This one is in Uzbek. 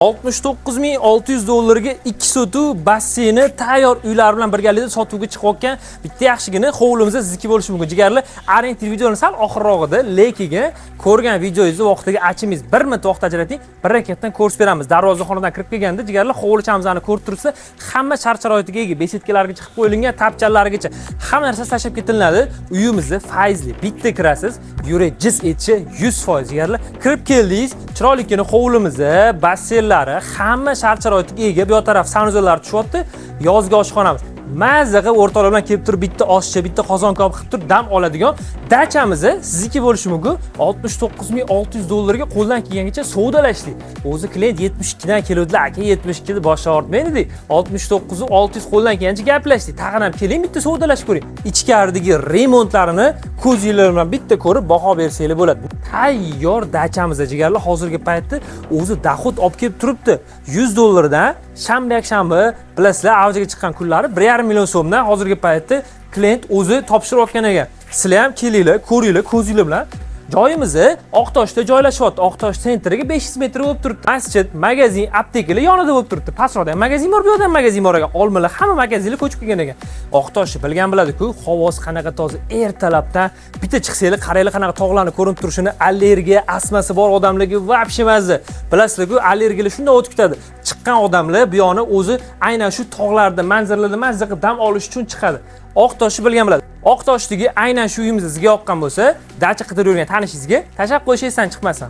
69 600 dollarga 2 sotu basseyni tayyor uylar bilan birgalikda sotuvga chiqayotgan bitta yaxshigina hovlimizda sizniki bo'lishi mumkin. Jigarlar, orientir videoni sal oxirrog'ida, lekin ko'rgan videongizni vaqtiga achimingiz, 1 minut vaqt ajrating, bir raketdan ko'rsatib beramiz. Darvozaxonadan kirib kelganda, jigarlar, hovlichamizni ko'rib turibsiz, hamma shart sharoitiga ega, беседка larga chiqib qo'yilgan, tapchanlargacha hamma narsa tashlab ketiladi. Uyimizni fayzli, bitta kirasiz, yurak jiz etishi 100%, jigarlar. Kirib keldingiz, chiroylikkina hovlimizni, basseynlari hamma shart sharoitiga ega. Bu yoq taraf санузел lar tushyapti, yozgi oshxonamiz. Mazza qilib o'rtoqlar bilan kelib turib, bitta oshchi, bitta qozon kabob qilib turib dam oladigan dachamizni sizniki bo'lishi mumkin. 69 600 dollarga qo'ldan kelganicha savdolashdik. O'zi klient 72 dan keluvdilar, aka, 72 ni bosh og'ritmang dedik. 69 600 qo'ldan kelgancha gaplashdik. Tag'in ham keling, bitta savdolashib ko'ring. Ichkaridagi remontlarini ko'zinglar bilan bitta ko'rib baho bersanglar bo'ladi. Tayyor dachamiz, jigarlar, hozirgi paytda o'zi доход olib kelib turibdi. 100 dollardan shanba, yakshanba, bilasizlar, avjiga chiqqan kunlari 1,5 million so'mdan hozirgi paytda klient o'zi topshirayotgan ekan. Sizlar ham kelinglar, ko'ringlar ko'zinglar bilan. Joyimizni Oqtoshda joylashyapti. Oqtosh центр iga 500 metr bo'lib turibdi. Masjid, magazin, aptekalar yonida bo'lib turibdi. Pastroqda ham magazin bor, bu yoqda ham magazin bor ekan. Olmalar, hamma magazinlar ko'chib kelgan ekan. Oqtoshni bilgan biladi-ku, havosi qanaqa toza. Ertalabdan bitta chiqsanglar, qaranglar qanaqa tog'larni ko'rinib turishini. Allergiya, astmasi bor odamlarga вообще mazza. Bilasizlar-ku, allergiyalar shunday o't kutadi. Chiqqan odamlar bu yoqni o'zi aynan shu tog'larda, manzaralarda mazza qilib dam olish uchun chiqadi. Oqtoshni bilgan biladi. Oqtoshdagi aynan shu uyimiz sizga yoqqan bo'lsa, dacha qidirib yurgan tanishingizga tashlab qo'yish esdan chiqmasin.